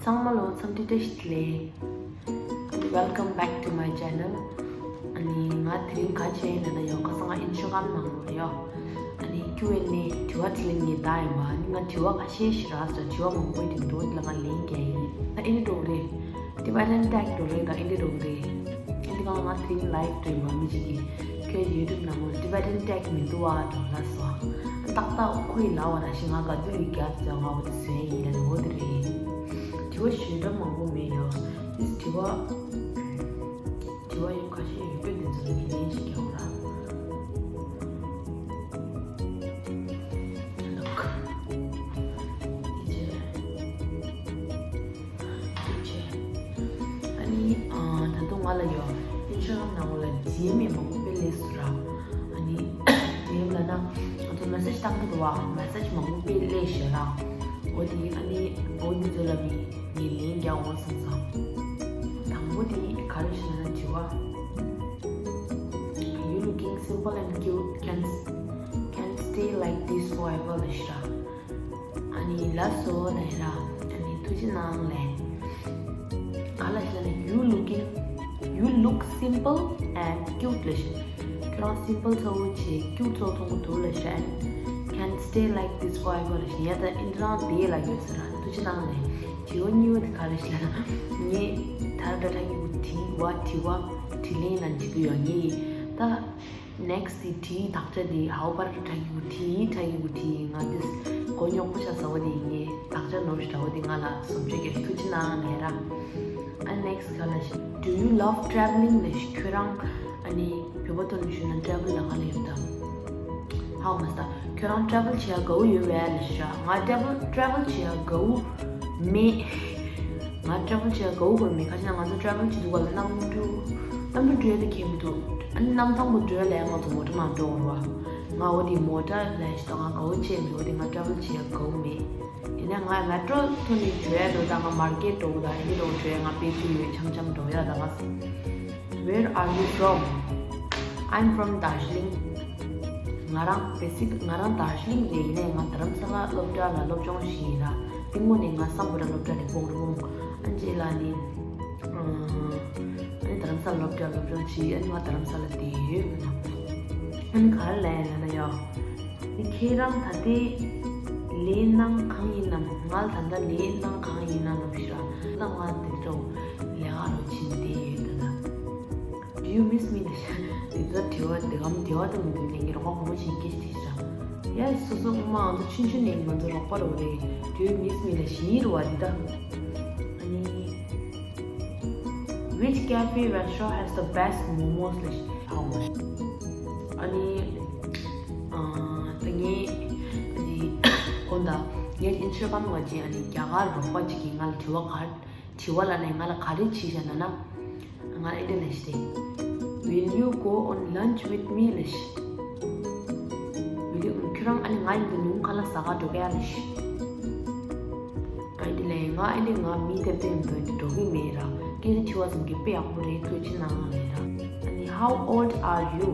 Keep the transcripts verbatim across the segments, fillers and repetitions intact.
ཚང་མ་ལ་འཚམས་འདྲི་བཀྲ་ཤིས་བདེ་ལེགས། Welcome back to my channel. ཨ་ནི་ང་དེ་རིང་ག་བྱས་ཡིན་ན་ཡོ་ག་ས་ང་ཨིན་སི་ཊ་གྷ་རམ་ནང་ལོགས་ལ་ཡོ། ཨ་ནི་ཀིའུ་ཨེན་ཨེ་དྲི་བ་དྲིས་ལན་ངས་བཏང་ཡིན་པ། ཨ་ནི་ང་དྲི་བ་ཁ་ཤས་ཤིག་རག་སོང་། དྲི་བ་མང་པོ་ཡོད་དེ་འདུག་འདི་ལ་ང་ལན་རྒྱག་ཡིན། ད་ཨིན་ཌི་འགྲོ་གི་རེད། Tibetan tag འགྲོ་རེད། ད་ཨིན་ཌི་འགྲོ་གི་རེད། ཨིན་ཌི་གང་ང་དེ་རིང་ལའིབ་འགྲོ་ཡིན་པ། མི་གཅིག་གིས་ཁྱོད་ཡུ་ཊུབ་ནང་ལོགས་Tibetan tag མི་འདུག་ཨ་འགྲོ་ལབ་སོང་། ཨ་ཏག་ཏག་ཁོ་ཡི་ལབ་པ་ར་ཤི་ང་ག་དུས་ཡི་རྒྱབ་ཙང་ང་འོ་དེ་བཟོས་ཡིན་ལ་ནི་འོ་དེ་རེད། དྲི་བ་ཞེ་དྲག་མང་པོ་མེད་ཡོ། དྲི་བ། དྲི་བ་ཡོད་ཁ་ཤས་ཡོད་པས་དེ་ཚོ་ལ་ངས་ལན་ཞིག་རྒྱག་ར། Look. ཨི་ཅེ། ཨི་ཅེ། ཨ་ནི་ཨ་ད་དུང་ང་ལ་ཡོ་ཨིན་སི་ཊ་གྷ་རམ་ནང་ལ་ཌི་ཨེམ་མང་པོ་དཔེ་སླེབས་སོང་ར། ཨ་ནི་ཌི་ཨེམ་ལ་ན་ང་ཚོ་མེ་སེཇ་བཏང་གི་འདུག་བ། མེ་སེཇ་མང་པོ་དཔེ་སླེབས་ཤག་ར། འོ་དེ་ཨ་ནི་འོ་འདི་ཚོ་ལ་མི་ངས་ལན་རྒྱག་འོང་བསམ་སོང་། དང་པོ་དེ་ག་རེ་ཞིག་ན་དྲི་བ། You looking simple and cute, can can stay like this forever ལ་ཤི་ར། ཨ་ནི་ལ་སོ་ལ་ཡ་ར། ཨ་ནི་ཐུགས་རྗེ་གནང་ལེ། ག་ལ་ཤི་ན་you looking, you look simple and cute ལ་ཤི། ཁྱོད་རང་སིམ་པལ་ཚ་བོ་བྱས་ཀྱུཊ་ཚ་བོ་མཐོང་གི་འདུག་ལ་ཤི། And can stay like this forever ལ་ཤི། ཡ་ད་ཨིན་དྲང་དེ་ལ་ཡོད་ཟེར་ར། ཐུགས་རྗེ་གནང་ལེ། དྲི་བ་གཉིས་པ་དེ་ག་རེ་ཤི་ལ་ན། ངས་ད་ར་ད་ད་ཡུ་དྲི་བ་དྲི་བ་དྲིས་ལན་ན་འགྲིག་གི་ཡོད། ངས་ད། Next དེ་དྲིའི་དག་ཆ་དེ་ཧའོ་པར་དྲ་རྒྱུ་དྲིའི་དྲ་རྒྱུ་དྲིའི་ང་དེ་མགོ་རྙོག་པོ་ཆགས་ས་བ་དེ་ངས་དག་ཆ་ནོར་ཞིག་འདྲ་བོ་དེ་ང་ལ་བཟོ་བཅོས་རྒྱག་ཐུགས་རྗེ་གནང་ལེ་ར། ཨ་next ག་ལ་ཤི། Do you love traveling ལ་ཤི། ཁྱོད་རང་ཨ་ནི་བོད་པ་ཐོག་ནས་ཞུས་ན་ཊེ་རེ་ཝལ་ལ་ག་ལ་ཡོད་དམ། ཧའོ་མ་སྟ། ཁྱོད་རང་ཊེ་རེ་ཝལ་བྱེད་ཡ་དགའ་བོ་ཡོད་པས་ལ་ཤི་ར། ང་ཊེ་རེ་ཝལ་ཊེ་རེ་ཝལ་བྱེད་ཡ་དགའ་བོ་མེད། ང་ཊེ་རེ་ཝལ་བྱེད་ཡ་དགའ་བོ་གོ་མེད། ཁ་ཤས་ན་ང་ཚོ་ཊེ་རེ་ཝལ་བྱེད་དུས་སྒང་ལ་གནམ་གྲུ། གནམ་གྲུ་འགྲོ་ཡ་དེ་ཁྱད་མི་འདུག་ཨ་ནི་གནམ་ཐང་པོ་འགྲོ་ཡ་ལ་ང་ཚོ་མོ་ཊ་ནང་འགྲོ་དགོས་རེད་བ། ང་འོ་དེ་མོ་ཊ་ལས་ཤི་ད་ང་དགའ་བོ་བྱེད་མེད། འོ་དེ་ང་ཊེ་རེ་ཝལ་བྱེད་ཡ་དགའ་བོ་མེད། ཡིན་ན་ང་མེ་ཊོ་ཐོག་ནས་འགྲོ་ཡ་འགྲོ། ད་ང་མར་ཀེཊ་འགྲོ་དགོས། ད་ཨ་ནི་འགྲོ་འགྲོ་ཡ་ང་དཔེ་ཆ་ཡོད་འཆམ་འཆམ་འགྲོ་ཡ། ད་ང་Where are you from? I'm from Darjeeling. ང་རང་basic ང་རང་དར་ཇི་ལིང་རེད། ཡིན་ནའི་ང་རྡ་རམ་ས་ལ་སློབ་གྲྭ་ལ་སློབ་སྦྱོང་ཞིག་ཡིན་ར། དེ་སྔོན་ནས་ང་སམ་བྷོ་ཊ་སློབ་གྲྭ་ནས་སྤོ་རུ་འོང་། ཨ་ནི་རྗེས་ལ་ནི་ཨ་ནི་རྡ་རམ་ས་ལ་སློབ་གྲྭ་སློབ་སྦྱོང་བྱས། ཨ་ནི་ང་རྡ་རམ་ས་ལ་བསྡད་ཡོད། ཨ་ནི་ག་རེ་ལབ་ཡ་ལབ་ན་ཡ། ནི་ཁྱེད་རང་ད་ལྟའི་ལས་སྣང་གང་ཡིན་ནམ། ང་ལ་ད་ལྟ་ལས་སྣང་གང་ཡིན་ནམ་ལབ་ཤི་ར། ད་ང་དེ་འདྲ་ལས་ཀ་རུ་ཕྱིན་བསྡད་ཡོད་ད་ལྟ། Do you miss me ལབ་ཤི། དེ་ཚོ་དྲི་བ་དེ་གམ་དྲི་བ་དང་མི་འདུག་ལས་ངའི་རོགས་པ་གོང་མ་ཞིག་སྐད་ཆ་དྲིས་ཤི་ར། ཡ་སོ་སོ་སྔོན་མ་ང་ཚོ་ཆུང་ཆུང་ནས་ང་ཚོ་རོགས་པ་རུ་རེད། Do you miss me ལབ་ཤི་ཡིན་རུ་བ་འདི་ད། ཨ་ནི། Which cafe restaurant has the best momos ལབ་ཤི། ཨ་ནི། ཨ་ད་ངས་ཨ་ནི་གོ་ད་ངས་ཨིན་སི་ཊ་གྷ་རམ་ང་ཅི་ཨ་ནི་རྒྱ་གར་རོགས་པ་ཅིག་གིས་ང་ལ་དྲི་བ་ག་དྲི་བ་ལ་ནས་ང་ལ་ག་རེ་བྱས་ཤག་ན་ན། ང་ཨེ་འདྲ་ལབ་ཤི་སྟེ། Will you go on lunch with me ལབ་ཤི། Will you ཁྱོད་རང་ཨ་ནི་ང་ཡིན་དུས་ཉུང་ཁ་ལག་ཟ་ག་འགྲོ་ག་ཡ་ལབ་ཤི། ཨ་འདི་ལས་ང་ཨེ་འདི་ང་མི་དེབ་དེ་འདོན་འགྲོ་གི་མེད་ར། སྐད་ཆ་དྲི་བ་ཙམ་གྱི་དཔེ་ཡག་པོ་རེད། ཐུགས་རྗེ་གནང་ལབ་ར། ཨ་ནི་How old are you?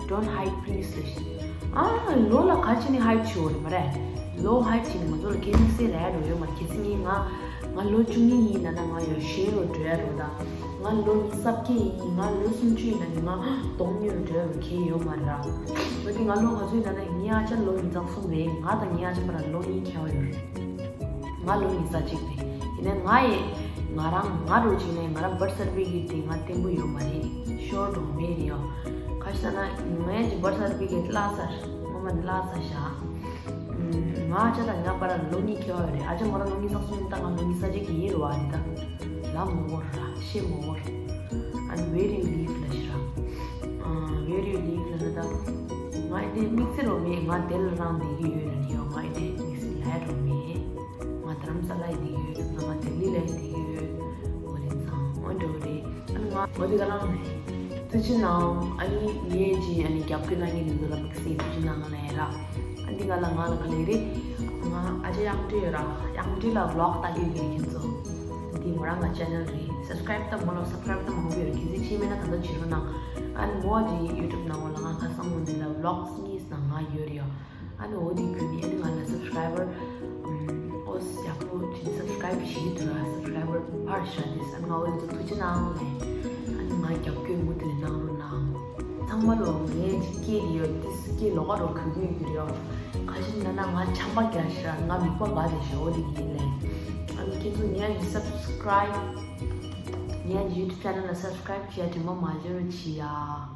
Don't hide please ལབ་ཤི། ཨ་ལོ་ལ་ག་ཅི་ནས་ཧའིཌ་བྱེད་འོ་རེད་མ་རེད། ལོ་ཧའིཌ་བྱེད་ནས་ང་ཚོ་ལ་སྐད་དམིགས་བསལ་རེད་འགྲོ་ཡོད་མ་རེད། གལ་སྲིད་ངས་ང་ང་ལོ་བཅུ་གཉིས་ཡིན་ན་ད་ང་ཡོད་གཞོན་ལོ་འགྲོ་ཡ་རོ། ད་ང་ལོ་ཉི་ཤུ་རྩ་བརྒྱད་ཡིན། ང་ལོ་སུམ་ཅུ་ཡིན་ན་ནི་ང་སྟོང་ཉིས་ལ་འགྲོ་ཡ་གི་ཡོད་མ་རེད་ར། འོ་དེ་ང་ལོ་ག་ཚོད་ཡིན་ན་ད་ངའི་ཨ་ཅག་ལོ་ཉིས་རྩ་གསུམ་རེད། ང་དང་ངའི་ཨ་ཅག་བར་ལ་ལོ་གཉིས་ཁྱད་པར་ཡོད་རེད། ང་ལོ་ཉི་ཤུ་རྩ་གཅིག་རེད། ཡིན་ནའི་ང་ཡི་ང་རང་ང་རུ་བྱས་ནས་ང་རང་བར་སར་ཊི་ཕི་ཀེཊ་དེ་ང་བརྟན་པོ་ཡོད་མ་རེད། ཤོར་འགྲོ་མེད་རེད་ཡོ། ཁ་ཤས་ན་ངའི་ཅིག་བར་སར་ཊི་ཕི་ཀེཊ་བརླག་ཚར། སྔོན་མ་ནས་བརླག་ཚར་ཤག་ང་ཨ་ཅག་དང་ང་བར་ལ་ལོ་གཉིས་ཁྱད་པར་ཡོད་རེད། ཨ་ཅག་ང་རང་ལོ་ཉི་ཤུ་རྩ་གསུམ་ཡིན། ད་ང་ལོ་ཉི་ཤུ་རྩ་གཅིག་གི་ཡིན་རེད་བ། ཨ་ནི་ད་ལབ་མ་དགོས་ར། བཤད་མ་དགོས་ར། And where you live ལབ་ཤི་ར། ཨ་where you live ལབ་ན་ད་ང་ཨེ་དེ་དམིགས་བསལ་རོ་མེད། ང་དེ་ལ་རང་བསྡད་ཀྱི་ཡོད་རེད་ཡོ། ང་ཨེ་དེ་དམིགས་བསལ་ལ་རོ་མེད། ང་རྡ་རམ་ས་ལ་ཡི་བསྡད་ཀྱི་ཡོད། ང་ལྡི་ལི་ལ་ཡི་བསྡད་ཀྱི་ཡོད། འོ་རེད་ཙང་འོ་འདྲ་བོ་རེད། ཨ་ནི་ང་འོ་དེ་ག་རང་ནས་ཐུགས་རྗེ་གནང་། ཨ་ནི་ངས་ཅི་ཨ་ནི་རྒྱབ་སྐྱོར་གནང་མཁན་དེ་ཚོ་ལ་དམིགས་བསལ་ཐུགས་རྗེ་གནང་ལབ་ཡ་ར། ཨ་འདི་ང་ལ་ང་ལ་ག་ལེ་རེད། ང་ཨ་ཅག་གཡང་སྒྲོལ་ཡོད་ར། གཡང་སྒྲོལ་ལ་ཝི་ལོག་ལྟ་གི་ཡོད་ཀྱི་རེད་ཁྱེད་ཚོ། འདི་མོ་རང་གི་ཅེ་ནལ་རེད། སབ་སི་ཀ་རེབ་ད་མོ་ལ་སབ་སི་ཀ་རེབ་ད་མང་པོ་ཡོད་རེད། གལ་སྲིད་བྱས་མེད་ན་ད་ལྟ་བྱེད་རོགས་གནང་། ཨ་ནི་མོ་འདི་ཡུ་ཊུབ་ནང་ལ་ང་ཁ་སང་མོ་འདི་ལ་ཝི་ལོག་གཉིས་ནང་ང་ཡོད་རེད་ཡ། ཨ་ནི་འོ་འདི་བརྒྱུད་ནས་ཨ་ནི་ང་ལ་སབ་སི་ཀ་རེབ་པར་ཨོ་ ཡག་པོ་ཅིག་སབ་སི་ཀ་རའིབ་བྱེད་ཀྱི་འདུག་ར། སབ་སི་ཀ་རའི་བར་ཕར་བཞག་དེ་སར་ང་འོ་ལེ་ཐུགས་རྗེ་གནང་ལེ། ཨ་ནི་ང་རྒྱབ་སྐྱོར་མུ་མཐུད་ནས་གནང་རོགས་གནང་། ཚང་མ་ལོ་ངས་ཅིག་སྐད་དེ་ཡོད་དེ་སྐད་ལོགས་ཀ་རོ་གོ་གི་ཡོད་ཀྱི་རེད། ཁ་ཤས་ན་ན་ང་ཆམ་པ་རྒྱག་ཤག་ང་མིག་པ་འབར་བསྡད་ཤག་འོ་དེ་ཡིན་ལེ། ཨ་ནི་ཁྱེད་ཚོ་ངའི་སབ་སི་ཀ་རའིབ་ངའི་ཡུ་ཊུབ་ཅེ་ནལ་ལ་སབ་སི་ཀ་རའིབ་བྱེད་ཡ་དྲན་པ་མ་བརྗེད་རོགས་བྱེད་ཡ།